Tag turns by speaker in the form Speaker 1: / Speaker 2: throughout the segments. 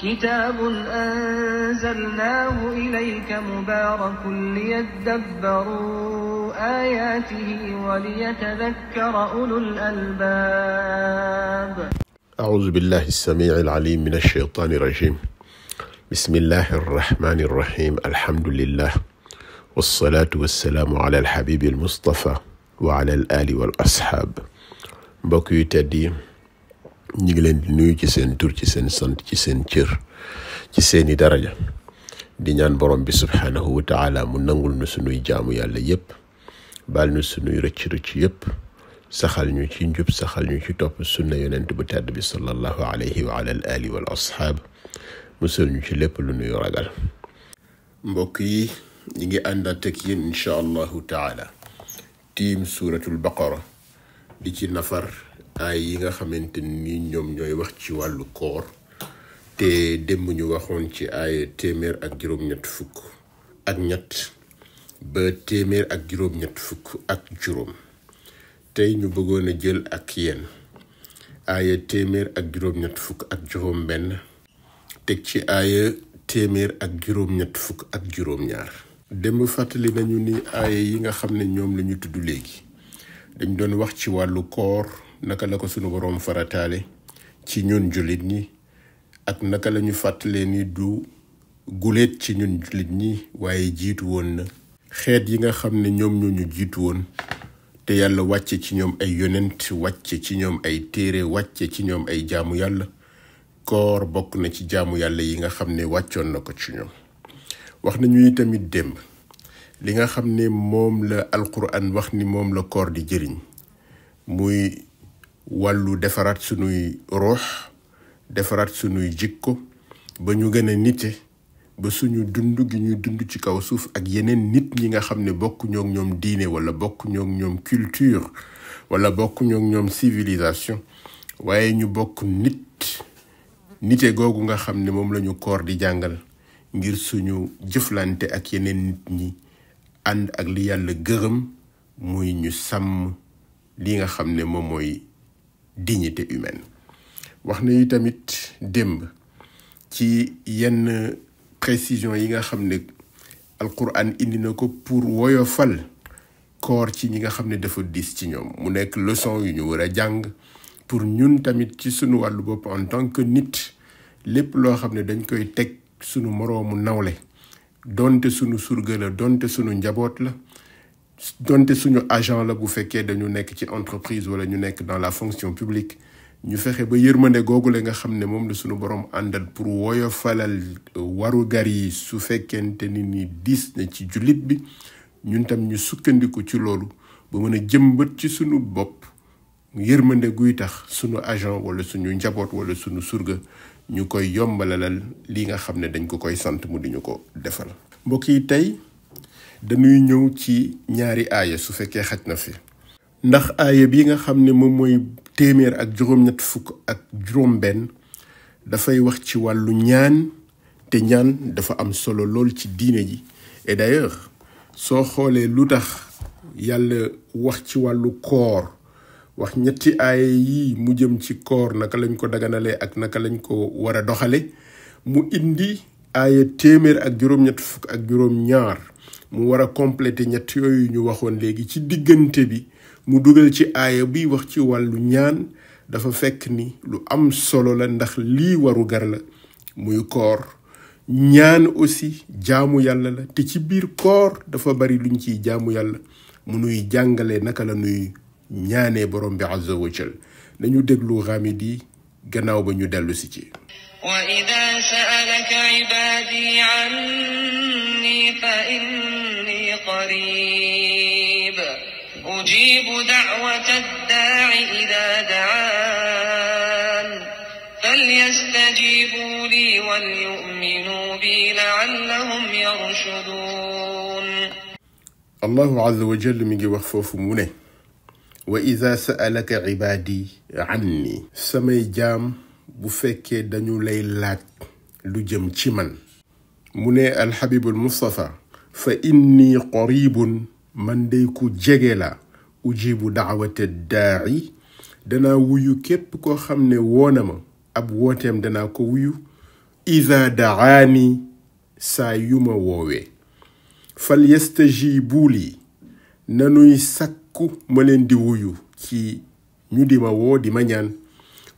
Speaker 1: كتاب أنزلناه إليك مبارك ليدبروا آياته وليتذكر أولو الألباب.
Speaker 2: أعوذ بالله السميع العليم من الشيطان الرجيم. بسم الله الرحمن الرحيم. الحمد لله والصلاة والسلام على الحبيب المصطفى وعلى الآل والأصحاب. mbokk yu tedd yi ñu ngi leen di nuyu ci seen tur, ci seen sant, ci seen cër, ci seeni daraja, di ñaan borom bi subhanahu wa taala mu nangul nu sunuy jaamu yàlla yépp, baal nu sunuy rëcc-rëcc yépp, saxal ñu ci njub, saxal ñu ci topp sunna yonent bu tedd bi sallallahu alayhi wa ala al ali wal ashab, musal ñu ci lépp lu nuy ragal. mbokk yi ñi ngi àndaat ak yéen insha allahu taala tiim suratul baqara di ci nafar ay yi nga xamante ni ñoom ñooy wax ci wàllu koor, te démb ñu waxoon ci ay téeméer ak juróom-ñett fukk ak ñett ba téeméer ak juróom-ñett fukk ak juróom. tey ñu bëggoon a jël ak yéen aaya téeméer ak juróom-ñett fukk ak juróom benn teg ci aaya téeméer ak juróom-ñett fukk ak juróom-ñaar. démb fàttali nañu ni aaya yi nga xam ne ñoom la ñu tudd léegi dañ doon wax ci wàllu koor, naka la ko sunu boroom farataale ci ñun jullit ñi, ak naka la ñu fàttalee ni du guléet ci ñun jullit ñi waaye jiitu woon na xeet yi nga xam ne ñoom ñoo ñu jiitu woon, te yàlla wàcce ci ñoom ay yonent, wàcce ci ñoom ay téere, wàcce ci ñoom ay jaamu yàlla. koor bokk na ci jaamu yàlla yi nga xam ne wàccoon na ko ci ñoom. wax nañu tamit démb li nga xam ne moom la alquran wax ni moom la koor di jëriñ, muy wàllu defaraat sunuy ruux, defaraat sunuy jikko ba ñu gën a nite, ba suñu dund gi ñuy dund ci kaw suuf ak yeneen nit ñi nga xam ne bokk ñoog ñoom diine, wala bokk ñoog ñoom culture, wala bokk ñoog ñoom civilisation, waaye ñu bokk nite googu nga xam ne moom la ñu koor di jàngal, ngir suñu jëflante ak yeneen nit ñi ànd ak li yàlla gërëm, muy ñu sàmm li nga xam ne moom mooy dignité humaine. wax nañu tamit démb ci yenn précision yi nga xam ne alquran indi na ko pour woyofal koor ci ñi nga xam ne dafa diis ci ñoom, mu nekk leçon yu ñu war a jàng pour ñun tamit ci sunu wàllu bopp en tant que nit. lépp loo xam ne dañ koy teg sunu moroomu nawle, donte sunu surga la, donte sunu njaboot la, donte suñu agent la bu fekkee dañu nekk ci entreprise wala ñu nekk dans la fonction publique, ñu fexe ba yërmande googule nga xam ne moom la suñu borom àndal pour woyofalal warugar yi su fekkente ni diis na ci jullit bi, ñun tam ñu sukkandiku ci loolu ba mën a jëmbat ci suñu bopp yërmande guy tax suñu agent wala suñu njaboot wala suñu surga ñu koy yombalalal li nga xam ne dañ ko koy sant mu di ñu ko defal. mbokk yi tey dañuy ñëw ci ñaari aaya su fekkee xaj na fi, ndax aaya bi nga xam ne moom mooy téeméer ak juróom-ñett fukk ak juróom benn dafay wax ci wàllu ñaan, te ñaan dafa am solo lool ci diine ji. et d'ailleurs soo xoolee lu tax yàlla wax ci wàllu koor, wax ñetti aaya yi mu jëm ci koor, naka lañ ko daganalee ak naka lañ ko war a doxale, mu indi aaya téeméer ak juróom-ñett fukk ak juróom-ñaar mu war a compléter ñett yooyu ñu waxoon léegi. ci diggante bi mu dugal ci aaya bi wax ci wàllu ñaan. dafa fekk ni lu am solo la, ndax lii waru gar la, muy koor. ñaan aussi jaamu yàlla la, te ci biir koor dafa bari luñ ciy jaamu yàlla, mu nuy jàngale naka la nuy ñaanee borom bi azza wa jal. nañu déglu Ghamidi gannaaw ba ñu dellu si ci.
Speaker 1: وإذا سألك عبادي عني فإني قريب أجيب دعوة الداع إذا دعان فليستجيبوا لي وليؤمنوا بي لعلهم يرشدون.
Speaker 2: الله عز وجل من wax foofu mu ne wa iza sa'alaka ibadi anni, samay jaam bu fekkee dañu lay laaj lu jëm ci man, mu ne alxabibul mustafa fa inni qaribun, man day ku jege la, ujibu daawata daa'i, danaa wuyu képp koo xam ne woona ma ab wooteem danaa ko wuyu, ida daani saa yu ma woowee fal yastajibu lii nanuy sakku ma leen di wuyu ci ñu di ma woo di ma ñaan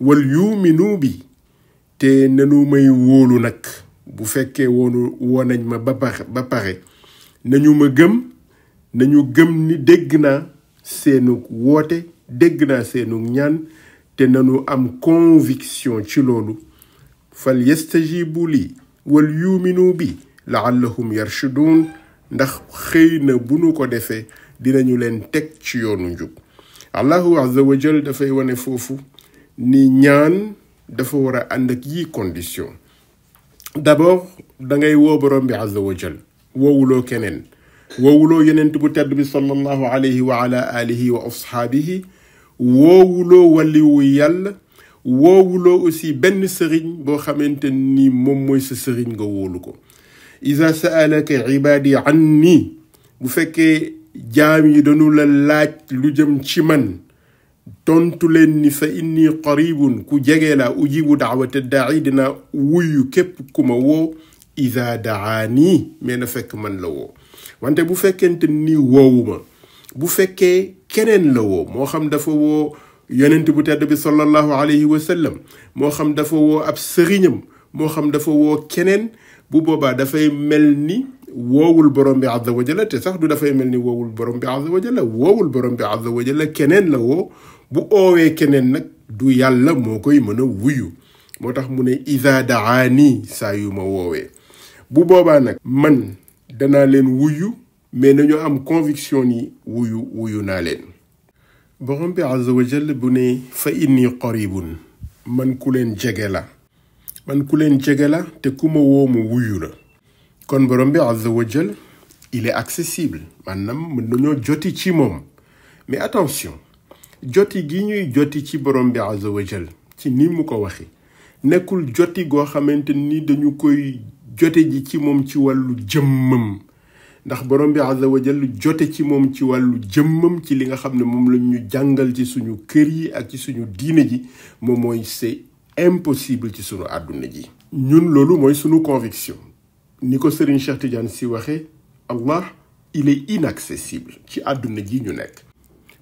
Speaker 2: wal yuminu bi te nanu may wóolu nag bu fekkee woo nañ ma ba pare nañu ma gëm nañu gëm ni dégg naa seenu woote dégg naa seenu ñaan te nanu am conviction ci loolu fal yastajibu lii wal yuminu bi laallahum yarshudun ndax xëy na bu nu ko defee dinañu leen teg ci yoonu njub allahu azza wa jal dafay wane foofu ni ñaan dafa war a ànd ak yi condition d'abord dangay woo borom bi azza wa jal woowuloo keneen woowuloo yonent bu tedd bi sallallahu alayhi wa ala alihi wa ashaabihi woowuloo waliwu yàlla woowuloo aussi benn sëriñ boo xamante ni moom mooy sa sëriñ nga wóolu ko iza sa'alaka ibadi anni bu fekkee jaam yi dañu la laaj lu jëm ci man tontu leen ni fa inni qaribun ku jege la ujibu daawata daa'i dina wuyu képp ku ma woo iza daani mais na fekk man la woo wante bu fekkente ni woowuma bu fekkee keneen la woo moo xam dafa woo yonent bu tedd bi sallallahu alayhi wa sallam moo xam dafa woo ab sëriñam moo xam dafa woo keneen bu boobaa dafay mel ni woowul borom bi azza wa jalla te sax du dafay mel ni woowul borom bi azza wa jalla woowul borom bi azza wa jalla keneen la woo bu oowee keneen nag du yàlla moo koy mën a wuyu moo tax mu ne iza daani saa yu ma woowee bu boobaa nag man danaa leen wuyu mais nañu am conviction ni wuyu naa leen borom bi azza wa jalla bu ne fa inni qaribun man ku leen jege la te ku ma woo mu wuyu la kon borom bi azza wa jalla il est accessible maanaam mën nañoo joti ci moom mais attention joti gi ñuy joti ci borom bi azza wa jalla ci ni mu ko waxe nekkul joti goo xamante ni dañu koy jote ji ci moom ci wàllu jëmmam ndax borom bi azza wa jalla jote ci moom ci wàllu jëmmam ci li nga xam ne moom la ñu jàngal ci suñu kër yi ak ci suñu diine ji moom mooy c'est impossible ci suñu àdduna ji ñun loolu mooy suñu conviction ni ko Serigne Cheikh Tidiane Sy waxee Allah il est inaccessible ci àdduna ji ñu nekk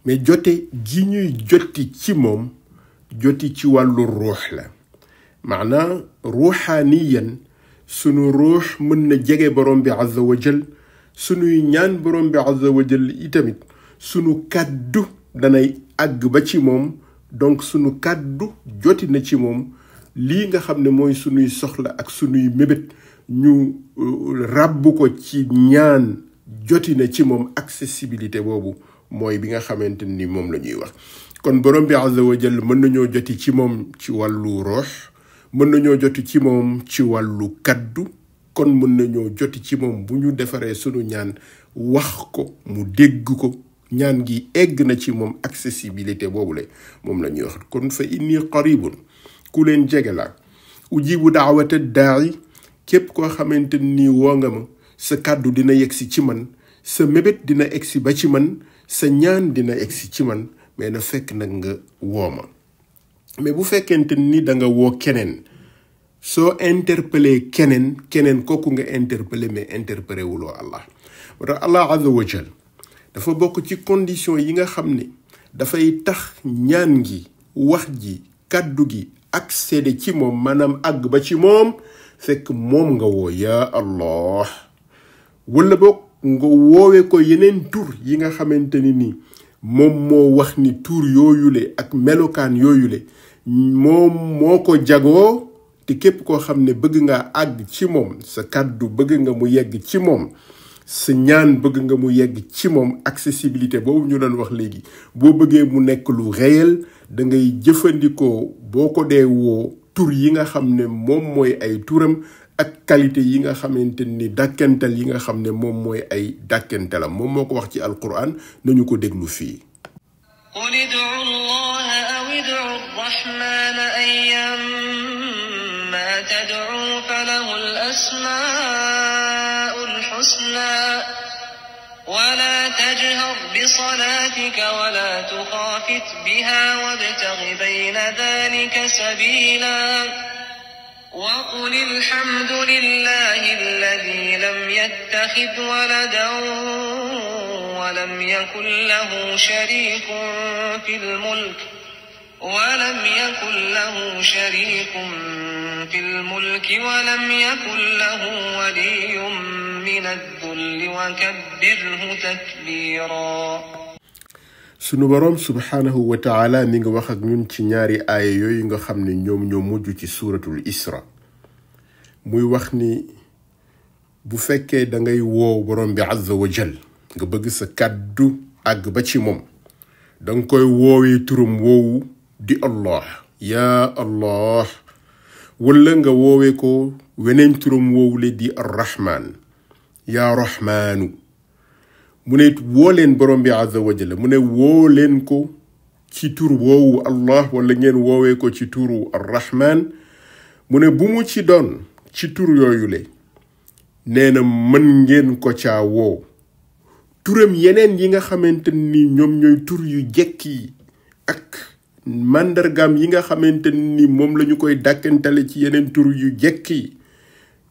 Speaker 2: mais jote gi ñuy joti ci moom joti ci wàllu ruux la maanaa ruuxaaniyan sunu ruux mën na jege borom bi azza wa jal sunuy ñaan borom bi azza wa jal itamit sunu kàddu danay àgg ba ci moom donc sunu kàddu joti na ci moom lii nga xam ne mooy sunuy soxla ak sunuy mébét ñu ràbb ko ci ñaan joti na ci moom accessibilité boobu mooy bi nga xamante ni moom la ñuy wax kon borom bi azza wa jal mën nañoo joti ci moom ci wàllu ruux mën nañoo joti ci moom ci wàllu kaddu kon mën nañoo joti ci moom bu ñu defaree sunu ñaan wax ko mu dégg ko ñaan gi egg na ci moom accessibilité boobu la moom la ñuy wax kon fa inni qaribun ku leen jege la ujibu daawata daa'i képp koo xamante ni woo nga ma sa kaddu dina yegsi ci man sa mébét dina egsi ba ci man sa ñaan dina egsi ci man mais na fekk nag nga woo ma mais bu fekkente ni da nga woo keneen soo interpellé keneen kooku nga interpellé mais interpellé wuloo Allah moo tax Allah azza wa jal dafa bokk ci condition yi nga xam ne dafay tax ñaan gi wax ji kàddu gi accéder ci moom maanaam àgg ba ci moom fekk moom nga woo yaa Allah wala boog nga woowee ko yeneen tur yi nga xamante ni moom moo wax ni tur yooyule ak melokaan yooyule moom moo ko jagoo te képp koo xam ne bëgg nga àgg ci moom sa kàddu bëgg nga mu yegg ci moom sa ñaan bëgg nga mu yegg ci moom accessibilité boobu ñu doon wax léegi boo bëggee mu nekk lu réel da ngay jëfandikoo boo ko dee woo tur yi nga xam ne moom mooy ay turam ak qualité yi nga xamante ni dàkkental yi nga xam ne moom mooy ay dàkkentelam moom moo ko wax ci alquran nañu ko déglu fii
Speaker 1: qul ud'u allaha aw ud'u arrahmana ayyamma tad'u falahu al-asma'u al-husna ولا تجهر بصلاتك ولا تخافت بها وابتغ بين ذلك سبيلا وقل الحمد لله الذي لم يتخذ ولدا ولم يكن له شريك في الملك ولم يكن له ولي من الذل وكبره تكبيرا.
Speaker 2: sunu boroom subhaanahu wa taala mi ngi wax ak ñun ci ñaari aaya yooyu nga xam ne ñoom ñoo mujj ci suuratul Isra muy wax ni bu fekkee da ngay woow boroom bi azza wa jal nga bëgg sa kàddu àgg ba ci moom danga koy woowee turam woowu di Allah yaa Allah wala nga woowee ko weneen turam woowu le di arrahman yaa rahmaanu mu ne woo leen borom bi azza wa jalla mu ne woo leen ko ci tur woowu Allah wala ngeen woowee ko ci turu arrahman mu ne bu mu ci doon ci tur yooyu le nee na mën ngeen ko caa woo turam yeneen yi nga xamante ni ñoom ñooy tur yu jekk yi ak màndargaam yi nga xamante ni moom la ñu koy dàkkantale ci yeneen tur yu jekk yi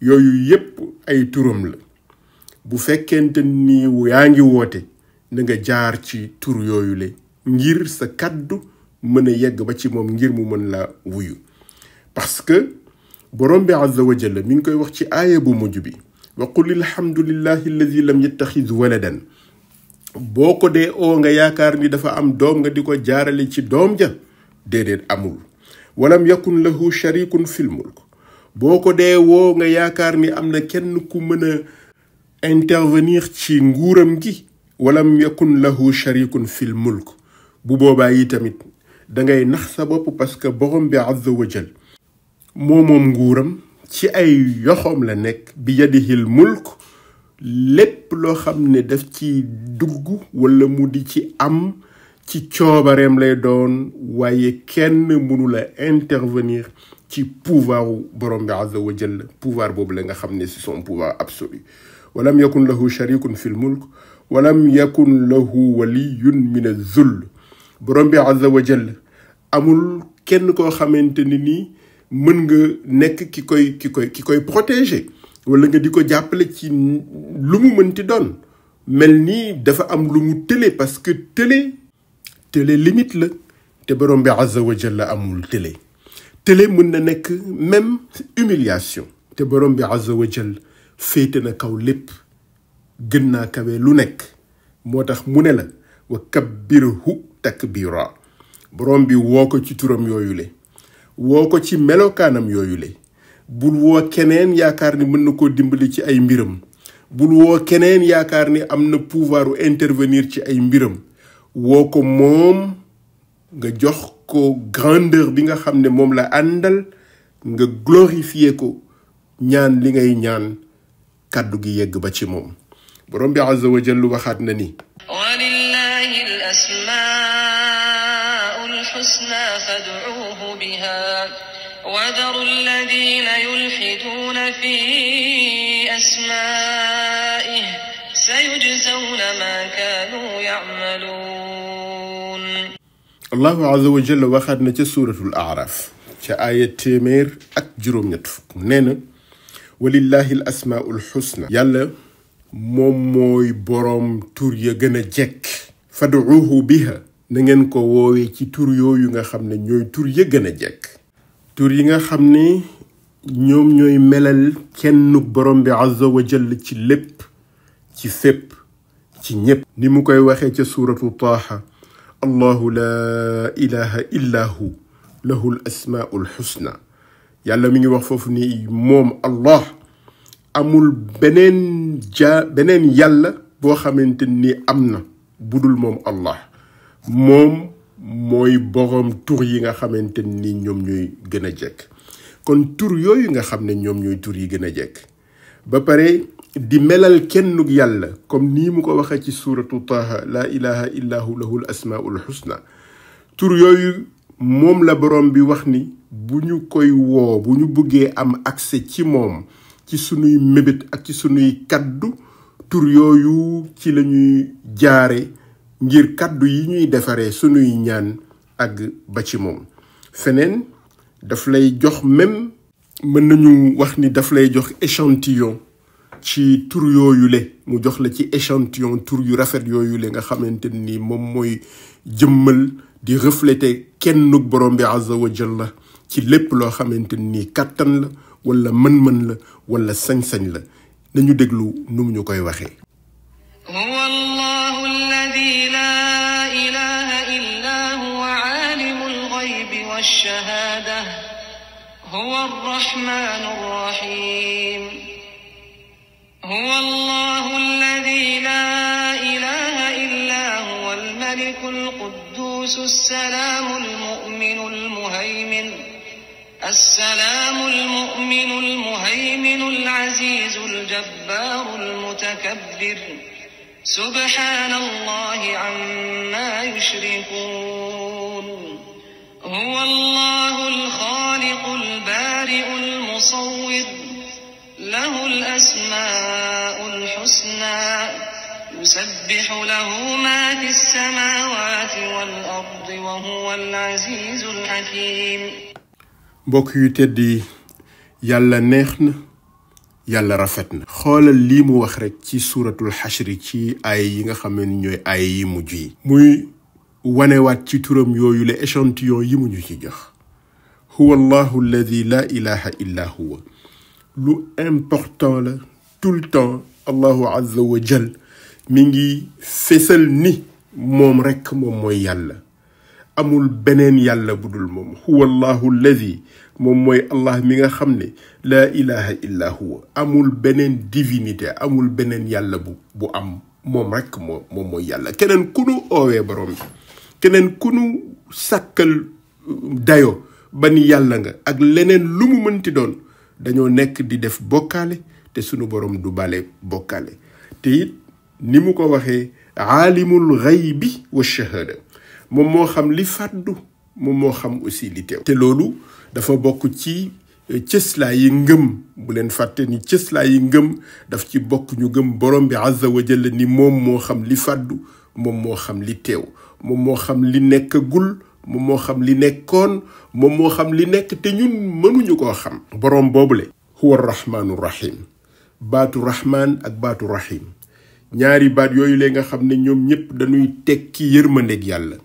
Speaker 2: yooyu yépp ay turam la bu fekkente ni yaa ngi woote na nga jaar ci tur yooyu le ngir sa kaddu mën a yegg ba ci moom ngir mu mën la wuyu parce que borom bi azza wa jalla mi ngi koy wax ci aaya bu mujj bi wa qul alhamdulillahi alladi lam yattaxiz waladan boo ko dee oo nga yaakaar ni dafa am doom nga di ko jaarale ci doom ja déedéet amul walam yakun lahu sharikun fil mulk boo ko dee woo nga yaakaar ni am na kenn ku mën a intervenir ci nguuram gi walam yakun lahu sharikun fil mulk bu boobaa yi tamit dangay nax sa bopp parce que borom bi azza wa jal moom nguuram ci ay yoxoom la nekk bi yadihil mulk lépp loo xam ne daf ci dugg wala mu di ci am ci coobareem lay doon waaye kenn mënu la intervenir ci pouvoir borom bi azza wa jal pouvoir boobu la nga xam ne c'est son pouvoir absolu walam yakun lahu sharikun fil mulk walam yakun lahu waliyun min az-zull borom bi azza wa jal amul kenn koo xamante ni nii mën nga nekk ki koy protéger wala nga di ko jàppale ci lu mu mënti doon mel nii dafa am lu mu tële parce que tële limite la te borom bi azza wa jalla amul tële mën na nekk même humiliation te borom bi azza wa jalla féete na kaw lépp gën naa kawe lu nekk moo tax mu ne la wa kabbirhu takbira borom bi woo ko ci turam yooyu le woo ko ci melokaanam yooyu le bul woo keneen yaakaar ni mën na koo dimbali ci ay mbiram bul woo keneen yaakaar ni am na pouvoir u intervenir ci ay mbiram woo ko moom nga jox ko grandeur bi nga xam ne moom la àndal nga glorifier ko ñaan li ngay ñaan kàddu gi yegg ba ci moom borom bi azza wa jalla waxaat na ni
Speaker 1: walillahi al-asmaa'ul husna fad'uuhu biha وذروا الذين يلحدون في أسمائه سيجزون ما كانوا يعملون.
Speaker 2: الله عز وجل waxaat na ca suuratul A'raaf ca aaya 107 nee na walillahi al asmaa'ul husna yàlla moom mooy boroom tur ya gën a jekk fad'uuhu biha na ngeen ko woowee ci tur yooyu nga xam ne ñooy tur ya gën a jekk tur yi nga xam ne ñoom ñooy melal kenn borom bi azza wa jalla ci lépp ci fépp ci ñépp ni mu koy waxee ca suuratu Taaha allahu la ilaha illa hu lahu l asmaa'ul husna yàlla mi ngi wax foofu ni moom allah amul beneen yàlla boo xamante ni am na budul moom allah moom mooy boroom tur yi nga xamante ni ñoom ñooy gën a jekk kon tur yooyu nga xam ne ñoom ñooy tur yi gën a jekk ba pare di melal kennug yàlla comme nii mu ko waxee ci suuratu Taaha la ilaha illa hu lahul asmaa'ul husna tur yooyu moom la boroom bi wax ni bu ñu koy woo bu ñu bëggee am accès ci moom ci sunuy mébét ak ci sunuy kaddu tur yooyu ci lañuy jaare ngir kaddu yi ñuy defaree sunuy ñaan ak ba ci moom feneen daf lay jox même mën nañu wax ni daf lay jox échantillon ci tur yooyu le mu jox la ci échantillon tur yu rafet yooyu le nga xamante ni moom mooy jëmmal di refléter kennuk borom bi azza wa jalla ci lépp loo xamante ni kàttan la wala mën-mën la wala sañ-sañ la nañu déglu nu mu ñu koy waxee.
Speaker 1: huwa allahu alladi la ilaha illa huwa alimul ghaybi wash-shahada huwa ar-rahmanu ar-rahim. huwa allahu alladi la ilaha illa huwa al-maliku al-quddus as-salamu al-mu'minu al-muhaymin السلام المؤمن المهيمن العزيز الجبار المتكبر سبحان الله عما يشركون. هو الله الخالق البارئ المصور له الأسماء الحسنى يسبح له ما في السماوات والأرض وهو العزيز الحكيم.
Speaker 2: mbokk yu teddi yàlla neex na yàlla rafet na. xoolal lii mu wax rek ci suuratul xashri ci ay yi nga xam ne ñooy ay yi mujj yi. muy wanewaat ci turam yooyu la échantillon yi mu ñu ci jox. huwa allahu alladi la ilaha illa huwa. lu important la tout le temps allahu azza wa jal mi ngi fesal ni moom rek moom mooy yàlla. amul beneen yàlla budul moom. huwa allahu alladi moom mooy allah mi nga xam ne laa ilaha illa huwa. amul beneen divinité amul beneen yàlla bu am moom rek moom mooy yàlla. keneen ku nu oowee borom bi keneen ku nu sàkkal dayo ba ni yàlla nga ak leneen lu mu mënti doon dañoo nekk di def bokkaale te sunu borom du bale bokkaale. te it ni mu ko waxee aalimul ghaybi wa shahada moom moo xam li fàddu moom moo xam aussi li teew. te loolu dafa bokk ci cëslaa yi ngëm. bu leen fàtte ni cëslaa yi ngëm daf ci bokk ñu gëm borom bi azza wa jalla ni moom moo xam li fàddu moom moo xam li teew moom moo xam li nekkagul moom moo xam li nekkoon moom moo xam li nekk te ñun mënuñu koo xam. borom boobule. huwa rahmaanu rahim. baatu rahmaan ak baatu rahim ñaari baat yooyu la nga xam ne ñoom ñëpp dañuy tekki yërmandeeg yàlla.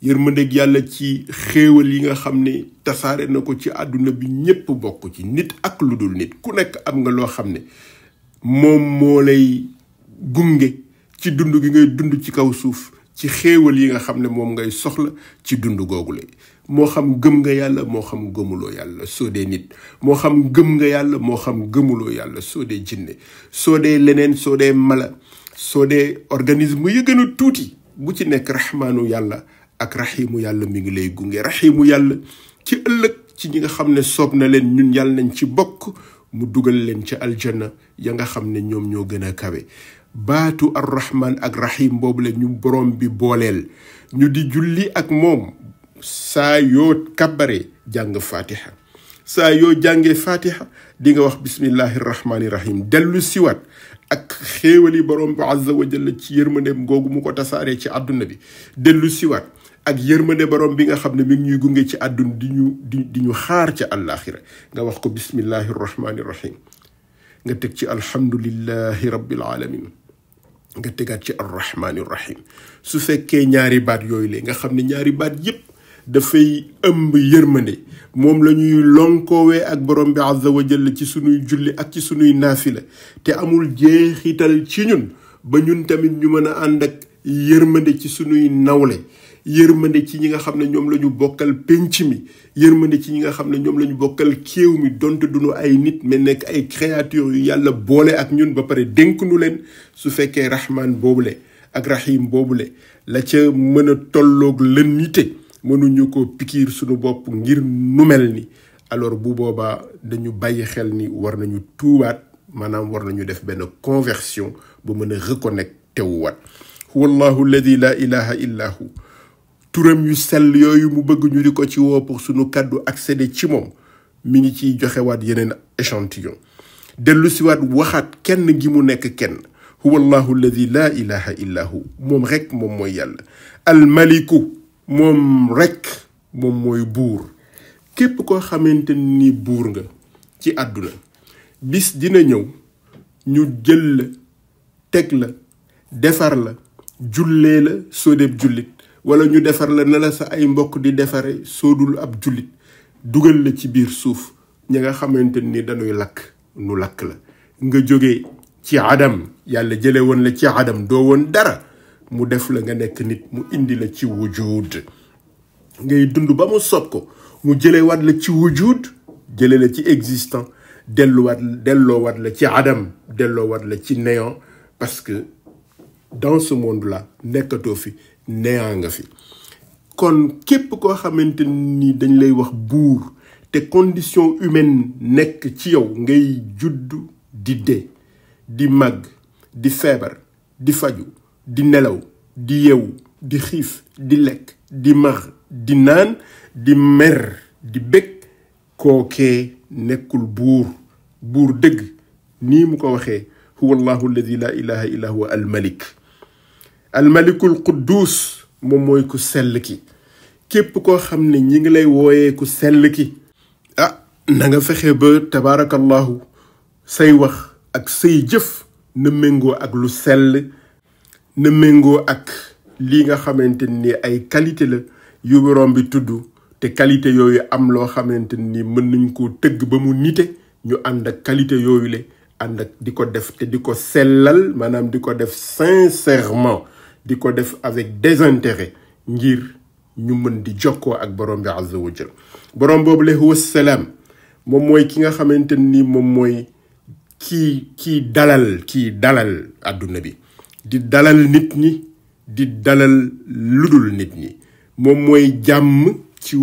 Speaker 2: yërmandeeg yàlla ci xéewal yi nga xam ne tasaare na ko ci àdduna bi ñépp bokk ci nit ak lu dul nit ku nekk am nga loo xam ne moom moo lay gunge ci dund gi ngay dund ci kaw suuf ci xéewal yi nga xam ne moom ngay soxla ci dund googu la. moo xam gëm nga yàlla moo xam gëmuloo yàlla soo dee nit moo xam gëm nga yàlla moo xam gëmuloo yàlla soo dee jinne soo dee leneen soo dee mala soo dee organisme yi gën a tuuti bu ci nekk raxmaanu yàlla ak raximu yàlla mi ngi lay gunge. raximu yàlla ci ëllëg ci ñi nga xam ne soob na leen ñun yàlla nañ ci bokk mu dugal leen ci aljana ya nga xam ne ñoom ñoo gën a kawe. baatu arrahman ak rahim boobu la ñu borom bi booleel ñu di julli ak moom saa yoo kabbare jàng fatiha saa yoo jàngee fatiha di nga wax bismillahi rahmani rahim dellu siwaat ak xéewali borom bi azza wa jalla ci yërmandeem googu mu ko tasaaree ci àdduna bi dellu siwaat ak yërmande borom bi nga xam ne mi ngi ñuy gunge ci àdduna di ñu xaar ca àllaaxira nga wax ko bismillahi rahmani rahim nga teg ci alhamdulillahi rabbil alamin nga tegaat ci arrahmani rahim. su fekkee ñaari baat yooyu la nga xam ne ñaari baat yépp dafay ëmb yërmande moom la ñuy lonkoowee ak borom bi azza wa jalla ci sunuy julli ak ci sunuy naafila te amul jeexital ci ñun ba ñun tamit ñu mën a ànd ak yërmande ci sunuy nawle. yërmande ci ñi nga xam ne ñoom la ñu bokkal penc mi yërmande ci ñi nga xam ne ñoom la ñu bokkal kéew mi donte duñu ay nit mais nekk ay créatures yu yàlla boole ak ñun ba pare dénk nu leen. su fekkee rahman boobule ak rahim boobule la ca mën a tolloog lën nite mënuñu ko pikiir suñu bopp ngir nu mel ni alors bu boobaa dañu bàyyi xel ni war nañu tuubaat maanaam war nañu def benn conversion bu mën a reconnecté wuwaat. huwa allahu alladi la ilaha illa hu. turam yu sell yooyu mu bëgg ñu di ko ci woo pour suñu kàddu accéder ci moom mi ngi ciy joxewaat yeneen échantillon dellu siwaat waxaat kenn gi mu nekk kenn. huwa allahu alladi la ilaha illa hu. moom rek moom mooy yàlla. almaliku moom rek moom mooy buur. képp koo xamante ni buur nga ci àdduna bis dina ñëw ñu jël la teg la defar la jullee la soo dee jullit wala ñu defar la na la sa ay mbokk di defare soo dul ab jullit dugal la ci biir suuf ña nga xamante ni dañuy lakk nu lakk la nga jógee ci adam yàlla jële woon la ci adam doo woon dara mu def la nga nekk nit mu indi la ci wujud ngay dund ba mu sob ko mu jële waat la ci wujud jële la ci existant delloowaat la ci adam delloowaat la ci néant parce que dans ce monde là nekkatoo fi néant nga fi kon képp koo xamante ni dañ lay wax buur te condition humaine nekk ci yow ngay juddu di dee di màgg di feebar di faju di nelaw di yeewu di xiif di lekk di mar di naan di mer di bég kookee nekkul buur dëgg nii mu ko waxee huwa allahu alladi la ilaha illa huwa almalikul quddus moom mooy ku sell ki képp koo xam ne ñi ngi lay wooyee ku sell ki na nga fexe ba tabaarakallahu say wax ak say jëf na méngoo ak lu sell na méngoo ak lii nga xamante ni ay qualité la yu borom bi tudd te qualité yooyu am loo xamante ni mën nañ koo tëgg ba mu nite ñu ànd ak qualité yooyu le ànd ak di ko def te di ko sellal maanaam di ko def sincèrement di ko def avec désintérêt ngir ñu mën di jokkoo ak borom bi azza wa jal borom boobu le huwa salaam moom mooy ki nga xamante ni moom mooy kii dalal àdduna bi di dalal nit ñi di dalal ludul nit ñi moom mooy jàmm ci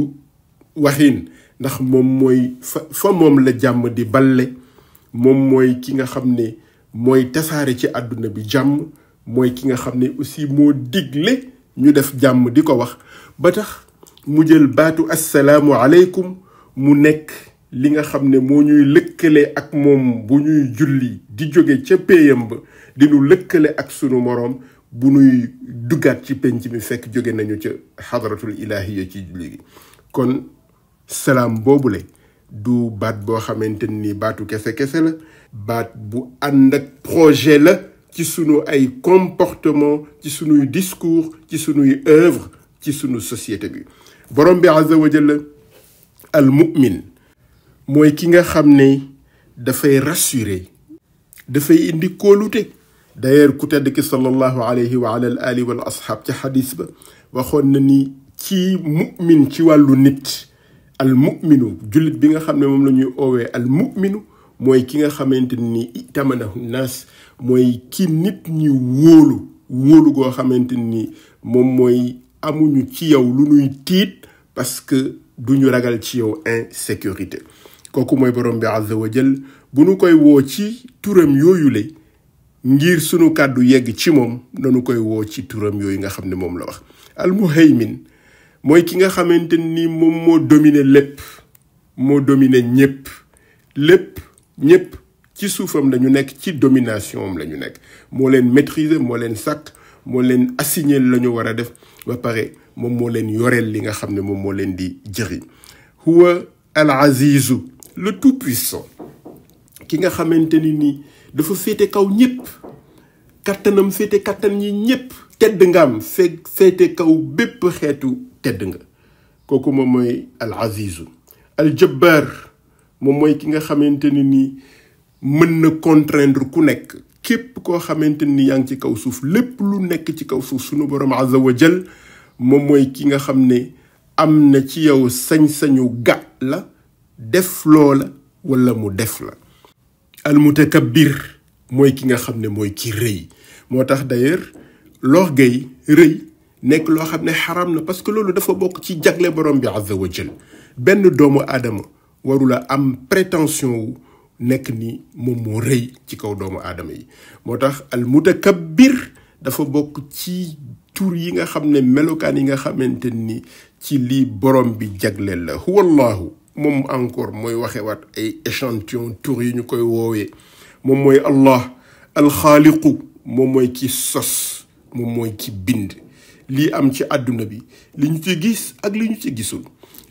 Speaker 2: waxin ndax moom mooy fa moom la jàmm di balle moom mooy ki nga xam ne mooy tasaare ci àdduna bi jàmm mooy ki nga xam ne aussi moo digle ñu def jàmm di ko wax ba tax mu jël baatu assalaamu aleykum mu nekk li nga xam ne moo ñuy lëkkale ak moom bu ñuy julli di jóge ca péyam ba di nu lëkkale ak sunu moroom bu ñuy duggaat ci penc mi fekk jóge nañu ca xadratul ilahiya ci julli gi kon salaam boobule du baat boo xamante ni baatu kese la baat bu ànd ak projet la ci sunu ay comportement ci sunuy discours ci sunuy œuvre ci sunu société bi borom bi azza wa jalla al mu'min mooy ki nga xam ne dafay rassurer dafay indi kóolute d'ailleurs ku tedd ki sallallahu alayhi wa ala al ali wal ashab ci xadis ba waxoon na ni ci mu'min ci wàllu nit al mu'minu jullit bi nga xam ne moom la ñuy oowee al mu'minu mooy ki nga xamante ni itamanahu naas mooy ki nit ñi wóolu goo xamante ni moom mooy amuñu ci yow lu ñuy tiit parce que duñu ragal ci yow insécurité kooku mooy borom bi azza wa jal bu nu koy woo ci turam yooyu le ngir sunu kàddu yegg ci moom nanu koy woo ci turam yooyu nga xam ne moom la wax al muhaymin mooy ki nga xamante ni moom moo dominer lépp moo dominer ñépp ci suufam lañu nekk ci domination am lañu nekk moo leen maîtriser moo leen sàkk moo leen assigner la ñu war a def ba pare moom moo leen yoreel li nga xam ne moom moo leen di jëriñ huwa al azizu le tout puissant ki nga xamante ni dafa féete kaw ñépp kattanam féete kattan ñi ñépp tedd ngaam féete kaw bépp xeetu tedd nga kooku moom mooy al azizu al jabbar moom mooy ki nga xamante ni mën na contraindre ku nekk képp koo xamante ni yaa ngi ci kaw suuf lépp lu nekk ci kaw suuf sunu borom azza wa jal moom mooy ki nga xam ne am na ci yow sañ-sañu gàtt la def loola wala mu def la al mutakabbir mooy ki nga xam ne mooy ki rëy moo tax d'ailleurs l'orgueil rëy nekk loo xam ne xaram na parce que loolu dafa bokk ci jagle borom bi azza wa jal benn doomu aadama warula am prétention wu nekk ni moom moo rëy ci kaw doomu aadama yi moo tax al mutakabbir dafa bokk ci tur yi nga xam ne melokaan yi nga xamante ni ci lii borom bi jagleel la huwa allahu moom encore mooy waxewaat ay échantillon tur yi ñu koy woowee moom mooy allah alxaaliqu moom mooy ki sos moom mooy ki bind lii am ci àdduna bi li ñu ci gis ak li ñu ci gisul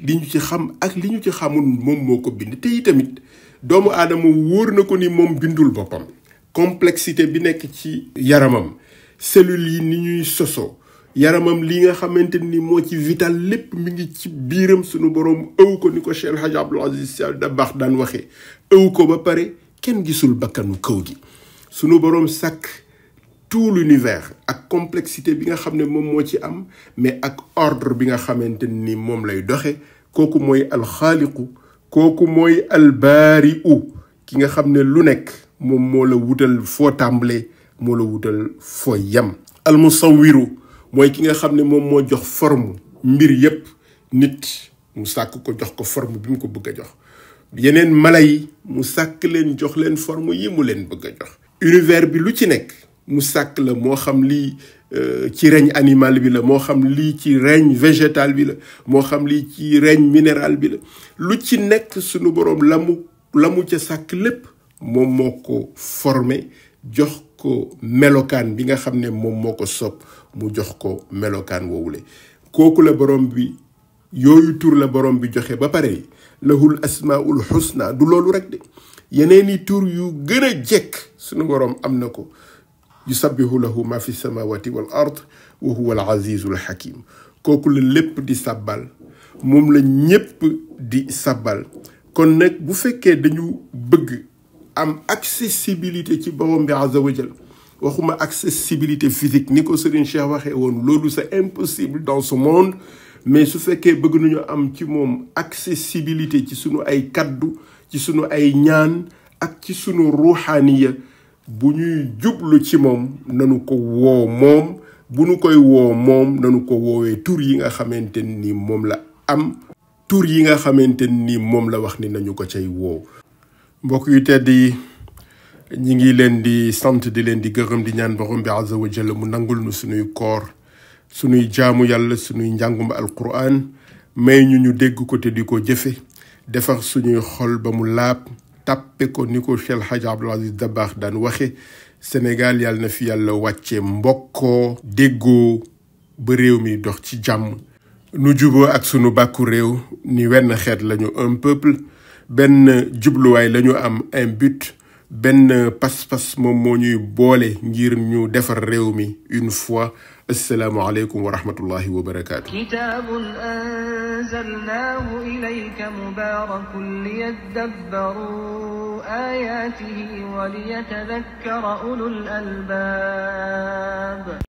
Speaker 2: li ñu ci xam ak li ñu ci xamul moom moo ko bind te itamit doomu aadama wóor na ko ni moom bindul boppam. complexité bi nekk ci yaramam, cellules yi ni ñuy soso, yaramam li nga xamante ni moo ci vital lépp mi ngi ci biiram. sunu borom ëw ko ni ko Cheikh El Hadj Abdoul Aziz Sy Dabakh daan waxee, ëw ko ba pare kenn gisul bakkanu kaw gi. sunu borom sàkk tout l'univers ak complexité bi nga xam ne moom moo ci am, mais ak ordre bi nga xamante ni moom lay doxe. kooku mooy alxaaliqu, kooku mooy albaari'u, ki nga xam ne lu nekk moom moo la wutal foo tàmbalee, moo la wutal foo yem. almusawiru mooy ki nga xam ne moom moo jox forme mbir yépp. nit mu sàkk ko jox ko forme bi mu ko bëgg a jox. yeneen mala yi mu sàkk leen jox leen forme yi mu leen bëgg a jox. univers bi lu ci nekk mu sàkk la, moo xam lii ci règne animal bi la, moo xam lii ci règne végétal bi la, moo xam lii ci règne minéral bi la. lu ci nekk sunu boroom la mu ca sàkk lépp moom moo ko formé, jox ko melokaan bi nga xam ne moom moo ko sopp mu jox ko melokaan woowule. kooku la borom bi, yooyu tur la borom bi joxe ba pare lahul asmaul husna. du loolu rek de, yeneeni tur yu gën a jekk sunu borom am na ko. yusabbihu lahu ma fi samawati wal ard wa huwa al azizul hakim. kooku la lépp di sabbal, moom la ñépp di sabbal. kon nag bu fekkee dañu bëgg am accessibilité ci borom bi azza wa jal, waxuma accessibilité physique ni ko Serigne Cheikh waxee woon, loolu c'est impossible dans ce monde. mais su fekkee bëgg nañu am ci moom accessibilité ci sunu ay kaddu, ci sunu ay ñaan ak ci sunu ruuxaaniya, bu ñuy jublu ci moom nanu ko woo moom. bu nu koy woo moom nanu ko woowee tur yi nga xamante ni moom la am, tur yi nga xamante ni moom la wax ni nañu ko cay woo. mbokk yu tedd yi, ñi ngi leen di sant di leen di gërëm di ñaan borom bi azza wa jalla mu nangul nu sunuy koor, sunuy jaamu yàlla, sunuy njàngum alquran, may ñu dégg ko te di ko jëfe, defar suñuy xol ba mu laab, tàppe ko ni ko Cheikh El Hadj Abdoul Aziz Dabakh daan waxe. Sénégal yàlla na fi yàlla wàcce mbokkoo, déggoo ba réew mi dox ci jàmm. nu juboo ak sunu bàkku réew ni wenn xeet lañu, un peuple, benn jubluwaay lañu am, un but, benn pas-pas moom moo ñuy boole ngir ñu defar réew mi une fois. assalaamu aleykum wa rahmatullahi wa barakaatu.
Speaker 1: kitaabun anzalnaahu ilayka mubaarakun liyadabbaruu aayaatihi wa liyatadakkara ulul albaab.